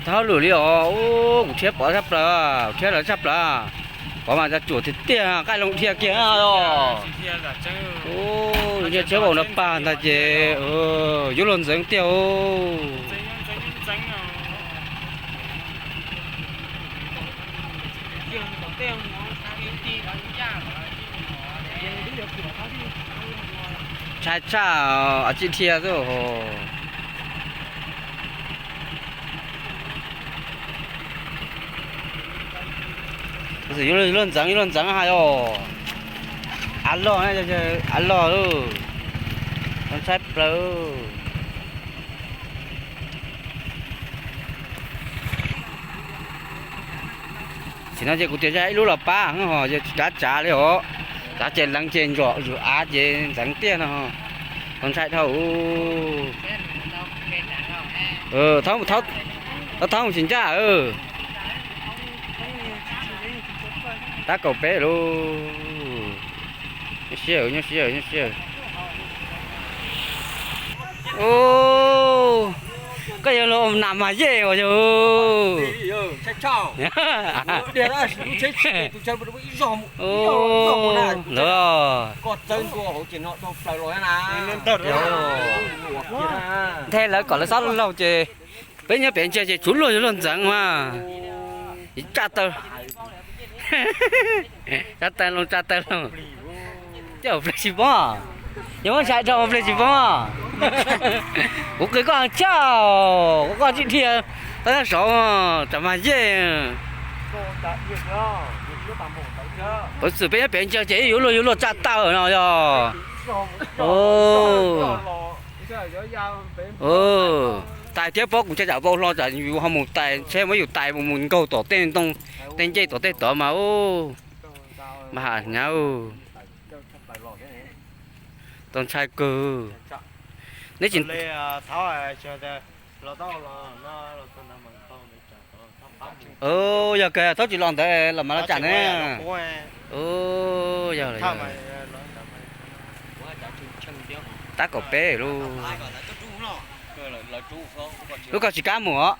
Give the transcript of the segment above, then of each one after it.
Thaub lwm li os, kuv thiab pom tshaj plaws, kuv thiab lawv tshaj plaws. Pom mas tsuam tiag tiag, qaij loo dhia kiag os. Niag tsheb vaum no pag ntag ces yuav luag ntxeev tiag os. Ntshai tshaj, tsis dhia xwb. Yuav luag ntxeev, yuav luag ntxeev hais os. Av log, av log, ntshai plaws. Tam sim no ces kuv tias zaj ib lub los pab ho, tsis kav tsav li os. Tsav ces leev ces ntsom, yus av ces ntxeev tiag no. Tau ntshai dhau. Thaub, thaub mus tsis ncaj. Tab kaum peb lub. Nyob siab, nyob siab, nyob siab. Koj yog los nas mas yej os yog. Lawm. Nthe lawv kom lawv xob laug ces peb nyob pem ntsia ces tsuav luag yuav luag ntxeev mas. Tsaj taw, tsaj taw loo, tsaj taw loo. Coj ua plig tsis poob, yog muab ntshai dhau ua plig tsis poob. Kuv qw koj chaj, kuv koj tsis dhia, tau nyob saud tsam mas yej. Peev xwm peb nyob pem ntsia ces ib yuav luag yuav luag tsaj taw no yog. Tais thiab pob kuv ntshai tsam vau hlo tsam yus ho mus tais, ntshe muab yus tais mus mus nkaug tom tej ntoo, tej ncej tom tej tod mas. Mas ham hnyav. Tau ntshai kawg. Neb tsis Yog kawg thaub tsis los ntawd los mas los tsam ne. Yog, tab kaum peb lub. Lub ko tsis kam mus os.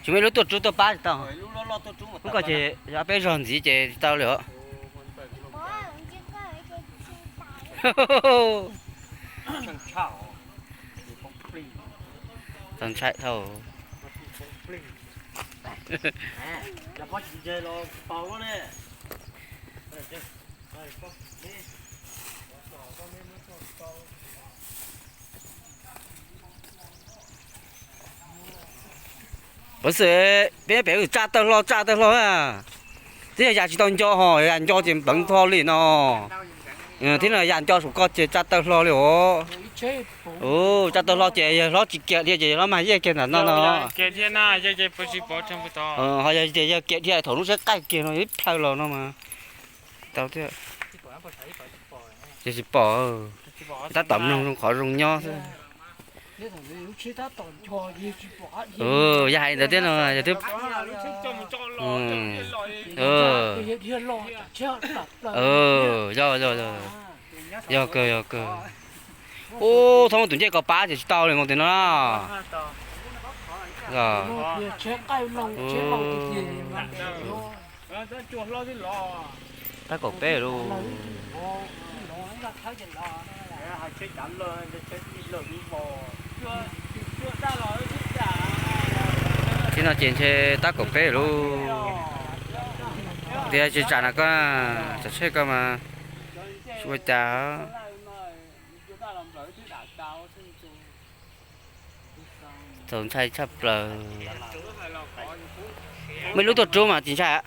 Tsis muaj ib lub tuaj rub tuaj pab tsis tau. Lub ko ces yog peb zog ntxiv ces tsis tau li os. Tau ntshai dhau. Peev xwm peb pem tsaj tawg hlo, tsaj tawg hlo. Twb yog yam tsis tau nco ho, yam nco ces peev hlo li no. Thiab no yam nco saum ko ces tsaj tawg hlo li os. Tsaj tawg hlo ces yawg hlob tsis kiag dhia ces yawg hlob mas yej kiag ntawm no no. Ho yog tias yawg kiag dhia thaum lub tsheb qaij kiag no ib plhaw los no mas tau thiab. Ces tsis pom, tab tom mloog zoo qhov zoo nyob xwb. Yog hais ntawd thiab no yog twb, yog, yog, yog kawg, yog kawg. Ub, thaub muab tus ncej ko pab ces tsis tau li mus tim no. Tab kaum peb lub. Tib no ces ntshe tab kaum peb lub. Tias tsis tsam no koj, tsam tsheb koj mas tsis ua cas. Txaus ntshai tshaj plaws. Muaj ib lub tuaj rub mas tsis ntshai.